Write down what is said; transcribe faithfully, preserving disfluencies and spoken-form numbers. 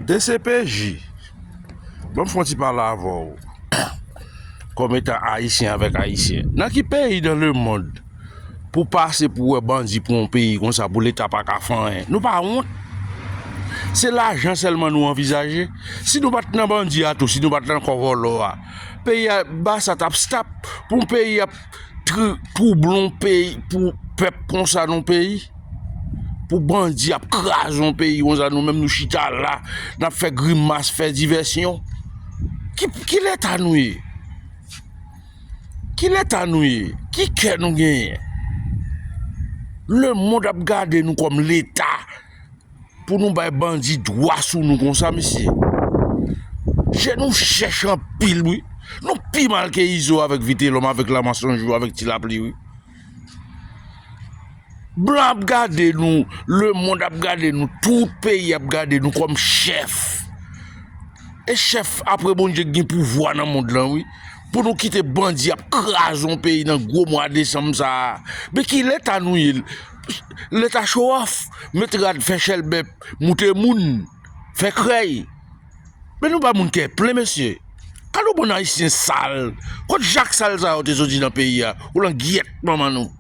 D C P J, ban m fè yon ti pale avè w kòm etan Ayisyen avèk Ayisyen. Nan ki peyi dans le monde pou pase pou wè bandi pran yon peyi konsa pou Leta pa ka fè anyen? Nou pa wont? Se lajan sèlman nou anvizaje? Si nou pa t nan bandi a tou, si nou pa t nan kò vòlò a, peyi a Basa t ap stap. Pou yon peyi ap tr- twouble yon peyi, pou pèp konsa nan yon peyi, pou bandi ap kraze yon peyi konsa, nou menm nou chita la, n ap fè grimas, fè divèsyon. Ki, ki Leta nou ye? Ki Leta nou ye? Ki kè nou genyen? Lemonn ap gade nou kòm Leta pou nou bay bandi dwa sou nou konsa, mesye. Je nou chèch anpil, wi. Nou pi mal ke Izo avèk Vitelòm, avèk Lamas Lonjou, avèk Ti Lapli, wi. Blan ap gade nou, lemonn ap gade nou, tout peyi ap gade nou kòm chèf. E chèf apre Bondye k gen pouvwa nan mond lan, wi. Pou nou kite bandi ap kraze yon peyi nan gwo mwa desanm sa a. Men ki Leta nou ye? Leta show off, met rad, fè chèlbè, moute moun, fè krèy. Men nou pa moun kè plen, mesye. Gade yon bann Ayisyen sal. Kot jak sal sa yo te soti nan peyi a? Ou langyèt manman nou.